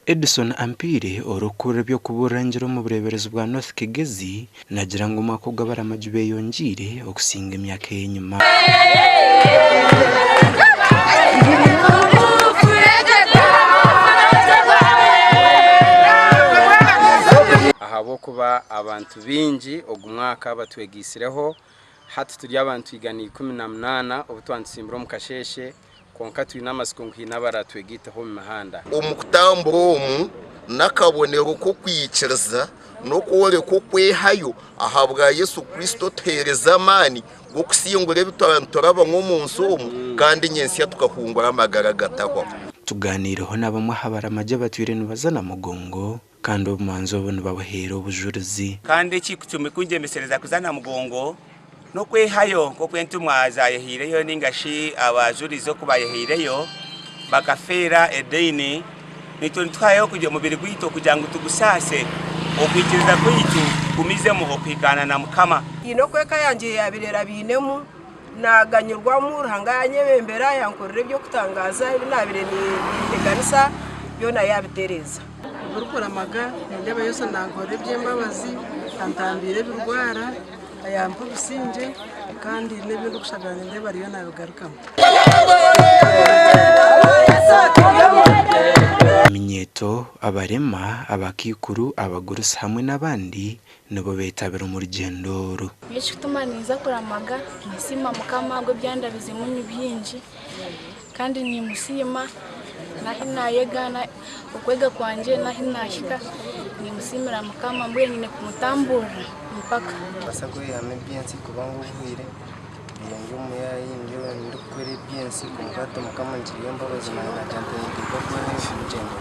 Edison Ampiire orikukurira eby'okubuurira engiri omu bureeberezi bwa North Kigezi naagira ngu omwaka ogu abaramagi beeyongyeire okusinga emyaka ey'enyima. Ahabw'okuba abantu baingi ogu mwaka batwegaitsireho, hati turi abantu 118 obu twanitutsimbura omu kasheeshe. Kwonka twine amatsiko ngu haine abaraatwegaiteho omu mihanda. Omu kutambura omu n'akabonero k'okwikiriza n'okworeka okwehayo ahabwa Yesu Kristo otuheereza amaani g'okusingura ebi twaba niturabamu omu nsi omu kandi nyentsya tukahungura amagara agatahwaho. Tugaaniireho na bamwe aha baramagi abatwire nibaza Namugongo kandi obumanzi obu nibabuheera obujurizi. Kandi ekirikungyembesereza kuza Namugongo n'okwehayo nk'oku entumwa zaayehaireyo nainga shi abajurizi oku baayehaireyo bakafeera ediini, naitwe nituhayo omubiri gwaitu kugira ngu tugusaase, okwikiriza kwaitu kugumizemu okuhikaana na Mukama. Haine oku eka yangye yaabaire erabainemu, naaganyirwamu, Ruhanga yaanyebembera, yankorera eby'okutangaaza ebi naabaire ninteganisa byona yaabitereeza. Oburikuramaga nindeeba Yesu nankorera eby'embabazi, antambiire ebirwara, yampa obusingye kandi n'ebi ndikushabira nindeeba ariyo nabigarukamu. Eminyeeto, abarema, abakaikuru, abagurusi hamwe n'abandi nibo beetabire omu rugyendo oru. Ekikutuma ninza kuramaga, ninsiima Mukama ahabw'ebyandabizemu ni bingi kandi nimusiima n'ahi naayega okwega kwangye n'ahi naahika nimusiimira Mukama mbwenu nyine kumutamburira mpaka. Nimbaasa kweyihamu eby'ensi kuba ngu obwire mbaire ndi omuyaayi ndikukora eby'ensi kwonka hati Mukama angiriire embabazi naanye naagira nti ninteekwa kukora orugyendo.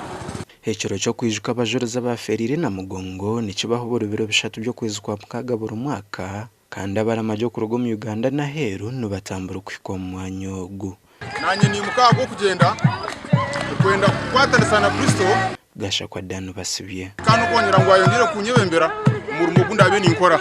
Ekiro ky'okwijuka abajurizi abaafeereire Namugongo nikibaho buri biro bishatu by'okwezi kwa mukaaga buri mwaka kandi abaramagi okuruga omu Uganda n'aheeru nibatambura okuhika omu mwanya ogu. Naanye niimuka ahabw'okugyenda okwenda kukwatanisa na Kristo. Gashakwa Dan Basibye. Kandi okwongyera ngu ayongyere kunyebembera omurimo ogu ndaabe ninkora.